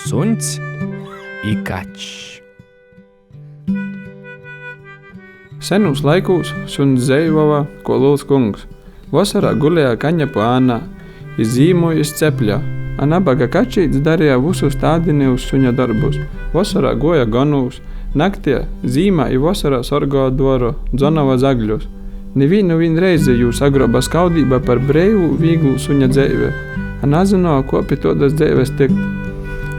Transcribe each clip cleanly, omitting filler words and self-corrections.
Suņs i kačs. Senūs laikūs suņs dzeivova kuo lyls kungs. Vosorā gulēja kaņepu ānā, iz zīmu iz cepļa, a nabaga kačīts dareja vysus tādinīus suņa dorbus. Vosorā guoja gonūs, naktie, zīmā i vosorā sorguoja dvoru, dzonova zagļus. Nivīnu viņ reizi jū sagruoba skaudība par breivū, vīglū suņa dzeivi, a nazynuoja, kuo pi tuodas dzeives tikt.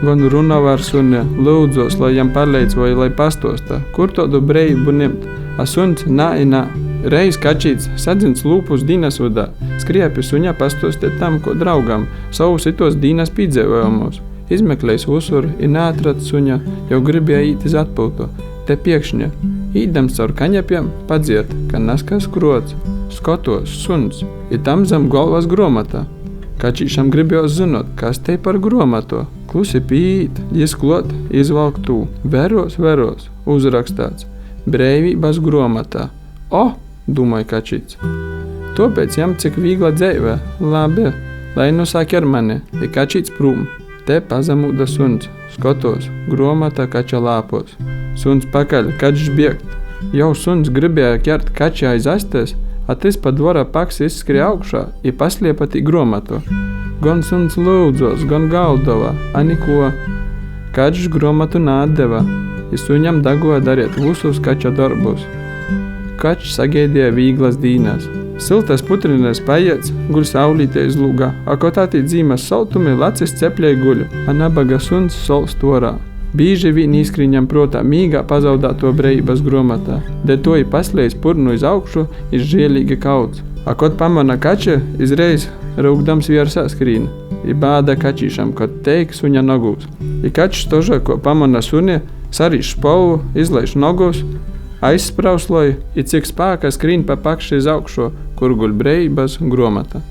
Gon runova ar suni, lyudzuos, lai jam paleidz voi lai pastuosta, kur tuodu breivu nimt, a suņs nā i nā. Reiz kačīts, sadzins lūpus dīnas vydā, skrieja pi suņa pastuosteit tam kuo draugam sovus ituos dīnas pīdzeivuojumus. Izmeklējs vusur i naatrads suņa, jau gribēja īt iz atpyutu. Te piekšņi, īdams caur kaņepiem, padzierd, ka nazkas kruoc. Skotuos, suņs, i tam zam golvas gruomota. Kačīšam gribējuos zynuot, kas tei par gruomotu. Klusi pīīt jis kluot, izvalk tū. Veruos, veruos, uzrakstāts, Breivības gruomota. O! dūmoj kačīts. Tuopēc jam cik vīgla dzeive. Labi, lai nu saker mani, i kačīts prūm. Te pasamūda suņs, skotuos, gruomota kača lāpuos. Suņs pakaļ, kačs biegt. Jau suņs gribēja kert kači aiz astes, a tys pa dvora paksi izskrēja augšā i pasliepa tī gruomotu. Gon suņs lyudzuos, gon gaudova, a nikuo. Kačs gruomotu naatdeva, i suņam daguoja dariet vysus kača dorbus. Kačs sageideja vīglas dīnas. Syltas putrines paieds, guļ saulītē iz lūga, a kod atīt zīmas soltumi, lac iz cepļa i guļ, a nabaga suņs solst uorā. Bīži vīn īskrīn jam pruotā mīgā pazaudātuo breibas gruomota, deļ tuo i pasliejs purnu iz augšu i žielīgi kauc. A kod pamona kači, izreiz ryukdams viersā skrīn. I bāda kačīšam, kod teik suņa nogūs. I kačs tože, ko pamona suni, sarīž spolvu, izlaiž nogus, aizsprausloj i cik spāka skrīn pa pakši iz augšu, kur guļ breibas gruomota.